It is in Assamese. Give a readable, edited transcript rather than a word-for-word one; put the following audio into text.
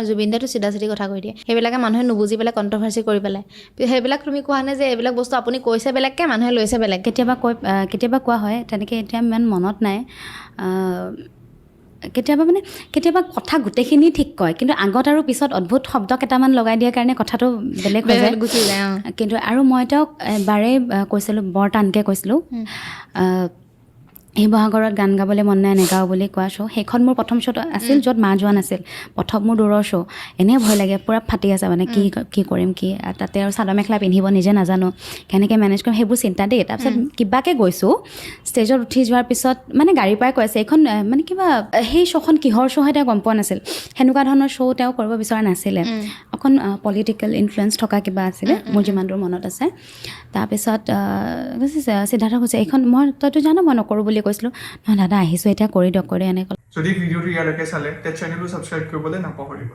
জুবিন দাটো চিধা চিধি কথা কৈ দিয়ে। সেইবিলাকে মানুহে নুবুজি পেলাই কণ্ট্ৰভাৰ্চি কৰি পেলাই। সেইবিলাক তুমি কোৱা নাই যে এইবিলাক বস্তু আপুনি কৈছে বেলেগকৈ, মানুহে লৈছে বেলেগ? কেতিয়াবা কৈ, কেতিয়াবা কোৱা হয় তেনেকৈ, এতিয়া ইমান মনত নাই। কেতিয়াবা মানে কেতিয়াবা কথা গোটেইখিনি ঠিক কয়, কিন্তু আগত আৰু পিছত অদ্ভুত শব্দ কেইটামান লগাই দিয়াৰ কাৰণে কথাটো বেলেগ হৈ যায়। গুচি যায়, অঁ। কিন্তু আৰু মই তেওঁক বাৰেই কৈছিলোঁ, বৰ টানকৈ কৈছিলোঁ, শিৱসাগৰত গান গাবলৈ মন নাই, নেগাওঁ বুলি কোৱা শ্ব'। সেইখন মোৰ প্ৰথম শ্ব'ত আছিল য'ত মা যোৱা নাছিল। প্ৰথম মোৰ দূৰৰ শ্ব', এনেই ভয় লাগে, পূৰা ফাটি আছে, মানে কি কি কৰিম কি, তাতে আৰু চাদৰ মেখেলা পিন্ধিব নিজে নাজানো, কেনেকৈ মেনেজ কৰিম, সেইবোৰ চিন্তা দেই। তাৰপিছত কিবাকৈ গৈছোঁ, ষ্টেজত উঠি যোৱাৰ পিছত মানে গাড়ীৰ পৰাই কৈ আছে এইখন মানে কিবা সেই শ্ব'খন কিহৰ শ্ব' হয় তেওঁ গম পোৱা নাছিল। সেনেকুৱা ধৰণৰ শ্ব' তেওঁ কৰিব বিচৰা নাছিলে, অকণ পলিটিকেল ইনফ্লুৱেঞ্চ থকা কিবা আছিলে, মোৰ যিমান দূৰ মনত আছে। তাৰপিছত কৈছে, সিদ্ধাৰ্থ কৈছে, এইখন মই তইতো জান মই নকৰোঁ বুলি কৈছিলোঁ। নহয় দাদা, আহিছোঁ এতিয়া, কৰি দিয়ক, কৰি এনেকৈ। যদি ভিডিঅ'টো ইয়ালৈকে চালে, তেতিয়া চেনেলটো ছাবস্ক্ৰাইব কৰিবলৈ নাপাহৰিব।